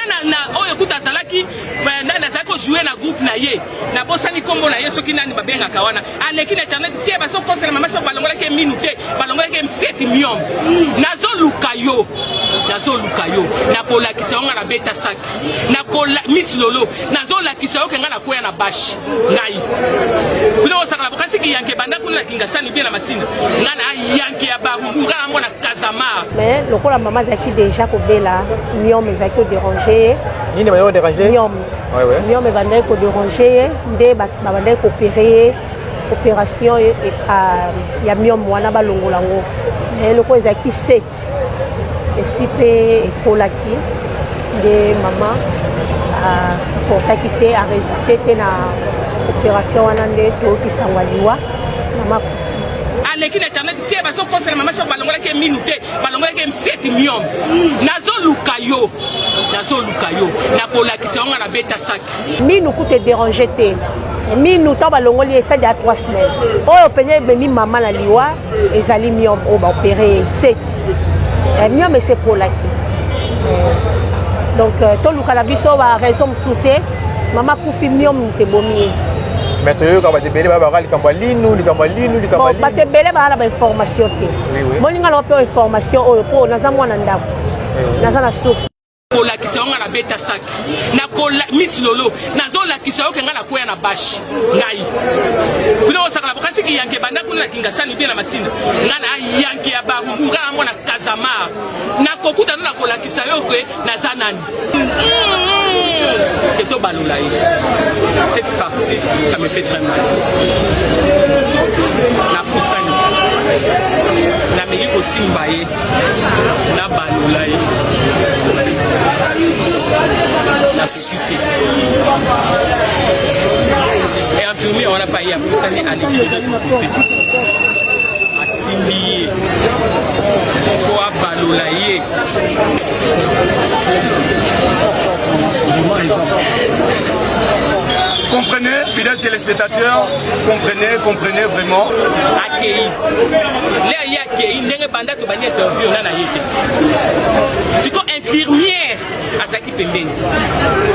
Ata na oyo kuta azalaki nani azalaki kojoue na groupe na ye, nabosani nkombo na ye soki nani babengaka wana, aleki na internet tie bazokosela mama Shako, balongolaki ye minu te, balongolaki ye 7 myome. Nazoluka yo, nazoluka yo, nakolakisa yo nga nabeta saki nakola Miss Lolo, nazolakisa yo ke nga nakwea na bashi ngai bino osakala bokasi kiyanke banda kuna na Kingasani bien na Masina, nga na yanke ya Barumbu, nga na mwana Kazamar. Mais lokola mama azalaki déjà kobela, myome ezalaki kodéranger ye. Nini bayo déranger? Myome. Myome ebandaki kodéranger ye, nde babandaki koopérer ye, opération ya myome wana, balongola yango. Mais lokola ezalaki 7, esi mpe ekolaki, nde mama asupportaki te, arésister te na opération wana, nde toyoki sango ya liwa, mama akufi. Aleki na internet tie bazokosela mama Shako, balongolaki ye minu te, balongolaki ye 7 myome. Nazoluka yo, nazoluka yo, nakolakisa yo nga nabeta saki. Minu kuta edéranger te, minu ntango balongoli esali ya 3 semaines. Oyo mpenza ememi mama na liwa ezali myome oyo baopérer ye 7 myome, esekolaki. Donc toluka na biso baraison mosusu te, mama akufi, myome moto ebomi ye. Mais toyoka bato ebele babaka likambo ya linu, likambo ya linu, likambo ya linu. Bato ebele baa na bainformation te. Moninga na mpe information oyo, mpo naza mwana ndako, naza na source. Kolakisa yo nga nabeta saki, nakola Miss Lolo, nazolakisa yo ke nga nakwea na bashi ngai bino osakala bokasi kiyanke banda kuna na Kingasani bien na Masina, nga na yanke ya Barumbu, nga na mwana Kazamar, nakokuta no, nakolakisa yo ke naza nani ke tobalola ye. Cette partie, ça me fait très mal. Napusani, nameki kosimba ye, nabalola ye, nakoki te. E infirmier wana pa ye apusani, aleki de l'autre côté, asimbi ye mpo abalola ye. Comprenez, fidèles téléspectateurs, comprenez, comprenez vraiment. Akei le aye, akei ndenge banda tobandi interview na ye te. Siko infirmière azalaki pembeni,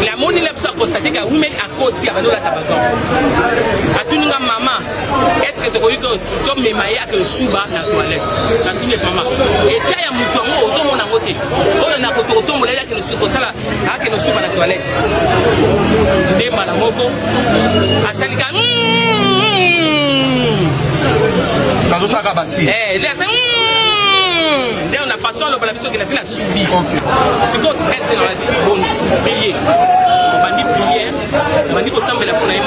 namoni na biso aconstater ka women akoti, abandi olata bagants, atuninga: "Mama, est ce que tokoki tomema ye ake osuba na toilette?" Natuni: "Mama, eta ya moto yango ozomona yango te oyo na kotombola ye akende kosala, akende osuba na toilette?" Nde mbala moko asalika. Nazosaka basi. Nde asali nde na façon aloba na biso ke nasi na subi. Sikoyo bonisi prier, obandi prière, obandi kosambela mpona ye,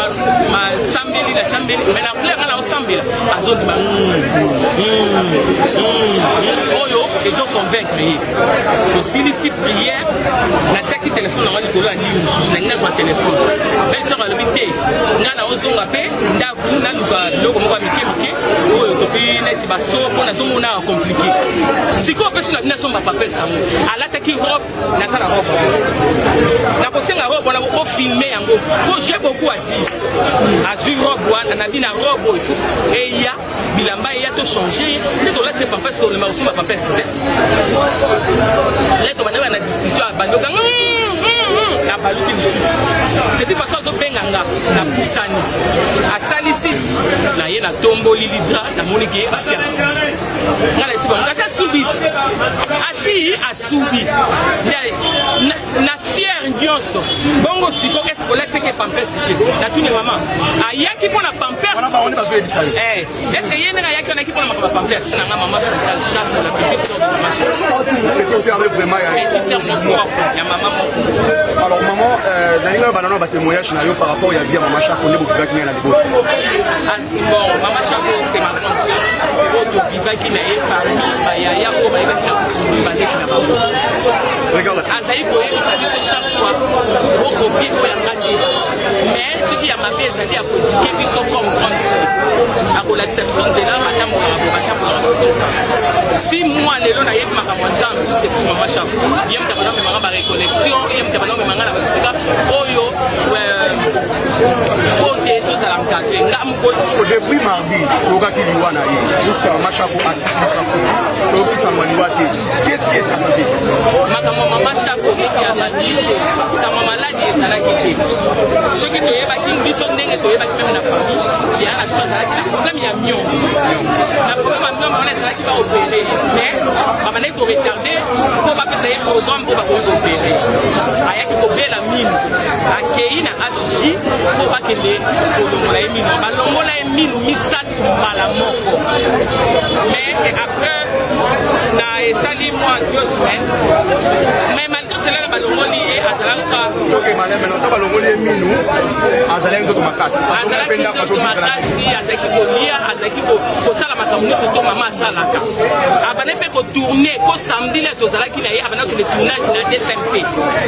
masambeli nasambeli, mais na clair nga na osambela, azondima oyo ezoconvaincre ye. Tosilisi prière, natiaki telefone nango likolo ya lit mosusu, nangi nazwa telefone. Belle sœur alobi te, nga na ozonga mpe ndako, naluka biloko moko ya mike mike oyo topi neti baso, mpo nazomona ya compliqué. Sikoyo mpesi na bino asomba papel sango alataki robe, naza na robe, nakosenga robe wana ofilmer yango mpo j'ai beaucoup à dire. Azwi robe wana na bina, robe oyo ifo eya, bilamba eya, tochanger nde tolati pampers, tolema kosomba pampers te. Le tobandaki na discussion, abandi okanga, abaluki lisusu, cette façon azobenga nga, napusani, asalisi na ye, natomboli lidra, namoni ke asi asubi. Nga na esi bango kasi asubi ti asi asubi na fière nyonso bongo. Siko ese olatiki pampers te? Natuni mama, ayaki mpo na pampers? Est-ce ye ndenge ayaki wana, ayaki mpo na makambo ya pampers? Nanga mama Chantal Chapo, la petite sœur de mama Chapo, petite sœur moko ya mama moko. Alors maman, nalinga banano batémoignage na yo par rapport ya vie ya mama Chako, nde bovivaki ngai na libota. Bon, mama Chako, c'est ma grande sœur oyo tovivaki na ye parmi bayaya oyo bayebaki na kokonduire bandeki na bango. Azali koyebisa biso chaque fois bocopier oyo yanga te, mais soki ya mabe ezali, akoéduquer biso comme grande sœur, akolakisa biso nzela, batambolaka bo, batambolaka bo comme ça. Si moi lelo nayebi makambo ya Nzambe, c'est pour mama Chako. Ye moto abanda omemanga barécollection, ye moto abanda omemanga na babisika oyo. te, tozala encadré nga moko. Depuis mardi toyokaki liwa na ye, Mama Shako atikisa kufi, toyokisama liwa te. Qu'est-ce qui est arrivé? Makambo Mama Shako esi abandi sango maladi ezalaki te. Soki toyebaki biso ndenge toyebaki, même na famille ya na biso, azalaki na problème ya myome. Na problème ya myome wana, ezalaki baopérer, mais babandaki koretarder mpo bapesa ye programme mpo bakoki koopérer. Ayaki kobela minu, akei na HJ mpo bakende kolongola ye minu. Balongola ye minu misato mbala moko, mais après na esali mwa 2 semaines, mais malgré cela na balongoli ye, azalaka Ok, madame, maintenant balongoli ye minu, azalaki nzoto makasi? Azalaki nzoto makasi, azalaki kolia, azalaki kosala makambo nyonso to mama asalaka. Abandaki mpe kotourner po samedi le tozalaki na ye, abandaki kokende tournage na DSMP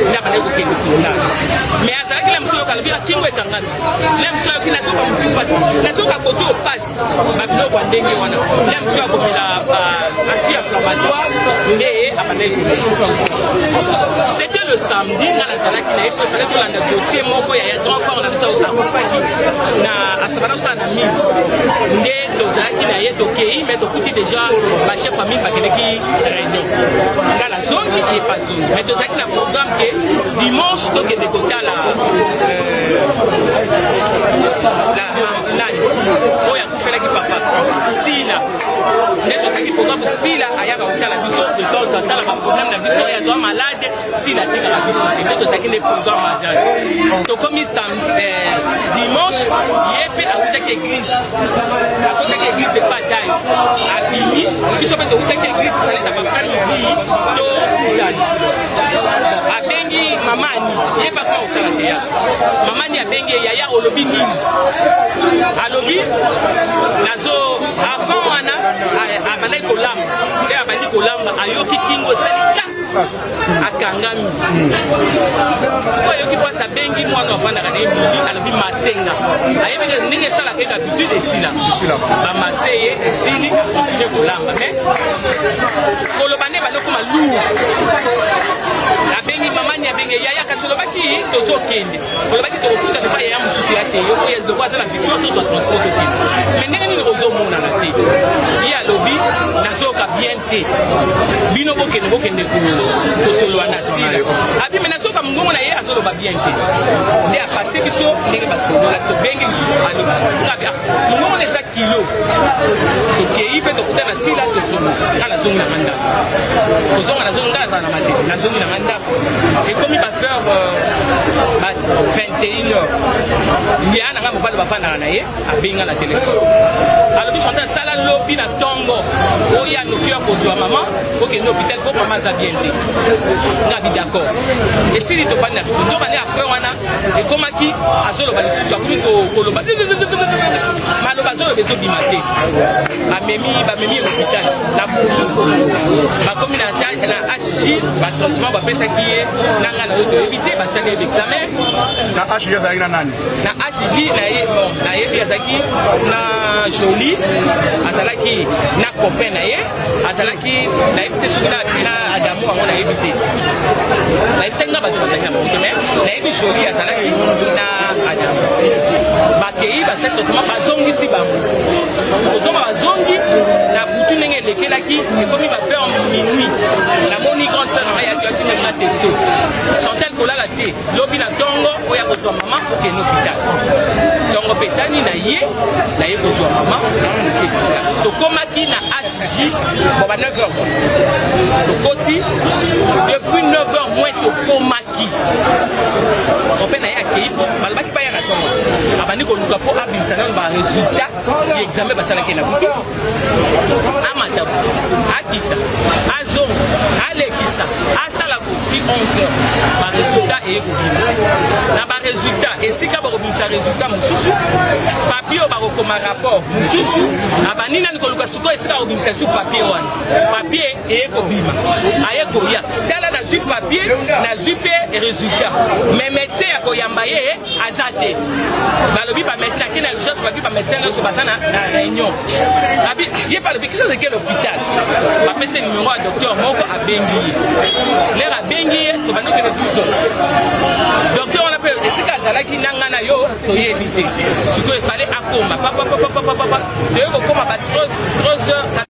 nde abandaki kokende tournage. Mais azalaki na mosu oyoka, alobi kingo ekangami, le mosu ayoki nazoka motu mpasi, nazoka kote opasi, babiloko ya ndenge wana, le mosu ya komela anti-inflammatoire nde abandaki komela. C'était le samedi, nga nazalaki na ye po efale tolanda dossier moko ya grand frère na biso akufaki na asabana kosala na mine. Nde tozalaki na ye, tokei, mais tokuti déjà bachef famille bakendeki réunion. Nga nazongi, ye pa zongi, mais tozalaki na programme ke dimanche tokende kotala nani oyo akufelaki papa Sila. Nde tozalaki programme, Sila ayaka kotala biso de temps en temps na baproblème na biso oyo azwa malade, Sila atikaka biso te. Nde tozalaki nde programme agent. Tokomi dimanche, ye mpe awutaki église, akotaki église epa dayo, abimi, biso mpe towutaki église, fale na bafrère midi tokutani. Abengi mama Ani, ye bakoma kosala théâtre. Mama Ani abengi ye: "Yaya, olobi nini?" Alobi nazo avant wana abandaki kolamba, nde abandi kolamba, ayoki kingo esali ka, akangami. Sikoyo ayoki mpasi, abengi mwana afandaka na ye mili, alobi masenga, ayebi ndenge esalaka ye d'habitude, esila bamase ye, esili, acontinuer kolamba, mais koloba nde balokoma lourd. Abengi mamani, abengi: "Yaya, kasi olobaki tozokende, olobaki tokokutana epai yaya mosusu ya te, yo oyo loko aza na Victoire, tozwa transport tokende, mais ndenge nini ozomonana te?" Ye alobi: "Nazoyoka bien te, bino bokende, bokende kosolola na Sila." Abi me nazoyoka mongongo na ye, azoloba bien te. Nde apase biso ndenge basolola, tobengi lisusu, alobi mongongo na eza kilo. Tokei mpe tokuta na Sila, tozonga. Nga nazongi nanga ndako, kozonga nazongi, nga nazala na Matete, nazongi nanga ndako, ekomi baheure ba 21 heures. Ndia nanga mobali bafandaka na ye abenga na telefone, alobi: "Chantal, sala lobi na ntongo oya noki ya kozwa mama, okende hôpital po mama aza bien te." Nga bi d'accord, esili, tobandi na biso. Nzokande après wana ekomaki azoloba lisusu, akomi koloba, maloba azoloba ezobima te. Bamemi, bamemi hôpital na butu, bakomi na HJ, batraitement bapesaki ye na ngai na oyo toyebi te, basali ye examen. Na HJ azalaki na nani? Na HJ na ye, bon, nayebi azalaki na Joli, azalaki na copain na ye, azalaki, nayebi te soki na Adamu yango, nayebi te. Nayebisaki nga bato bazalaki na bango te, mais nayebi Joli azalaki na Adamu. Bakei, basali traitement, bazongisi bango. Kozonga, bazongi na butu ndenge elekelaki, ekomi baheure minuit, namoni grande sœur na ngai yaki atindeli nga texto: "Chantal, kolala te, lobi na ntongo oya kozwa mama, okende hôpital." Ntongo mpe etani na ye, naye kozwa mama. Tokomaki na HJ bon ba 9 heures bon, tokoti depuis 9 heures moins. Tokomaki, mpe na ye akei mpo balobaki baya na ntongo. Abandi koluka mpo abimisa nano baresultat ya examen basalaki na butu. Amata, akita, azonga, alekisa, asala koti 11 heures, baresultat eye kobima. Na baresultat, esika bakobimisa résultat mosusu, papier oyo bakokoma rapport mosusu, abandi nani koluka sikoyo esika bakobimisa su papier wana. Papier eye kobima, aye koya: "Tala, nazwi papier, nazwi mpe résultat, mais médecin ya koyamba ye aza te." Balobi bamédecin ake na urgence, babi bamédecin nyonso baza na réunion. Abi ye mpe alobi kisa azalaki l'hôpital, bapesi numéro ya docteur moko, abengi ye. Lere abengi ye, tobandi okende 12 heures, docteur wana mpe Esika azalaki na ngai na yo toyebi te. Sikoyo efale akoma papapapapapa, toye kokoma ba 3 heures.